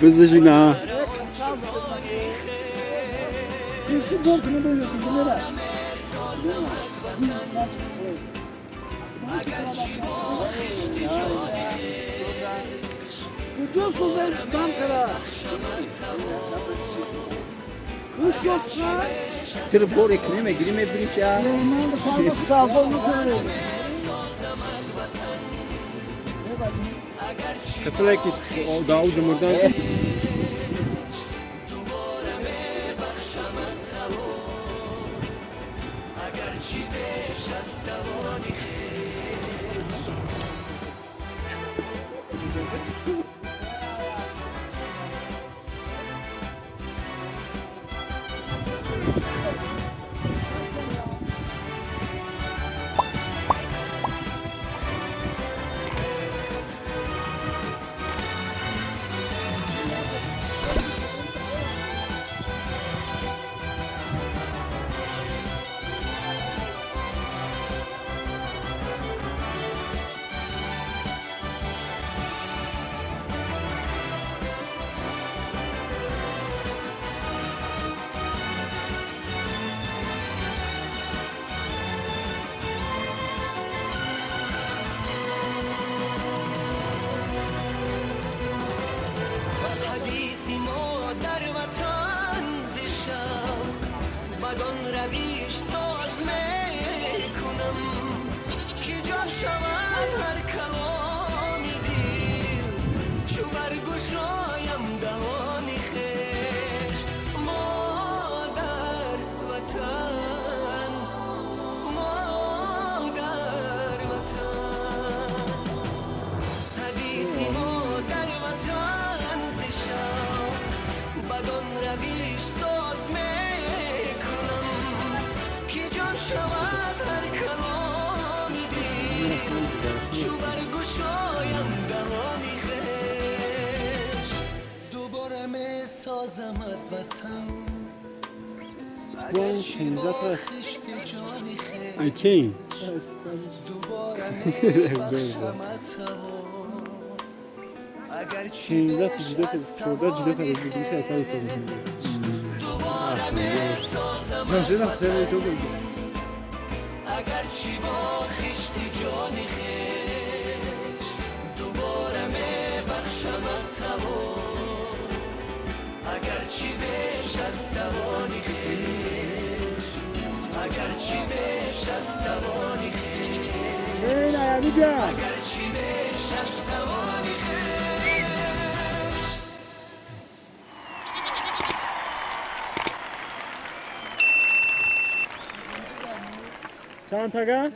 بزشینا کجا سوزه دم کرد خوش شد تر بور کنیم گیریم بریشا من بخوام تازه میکنه کسایی که داو جمردن کی؟ شینزه تجده کرد، 14 جده کرد، میشه اصلا حساب میکنه. نه خیلی حساب میکنه. اگرچه با خشتی جان خویش دوباره میبخشمت توان، اگرچه بیش از توان خویش، اگرچه بیش از توان خویش، اگرچه بیش از توان خویش. چند تاگه؟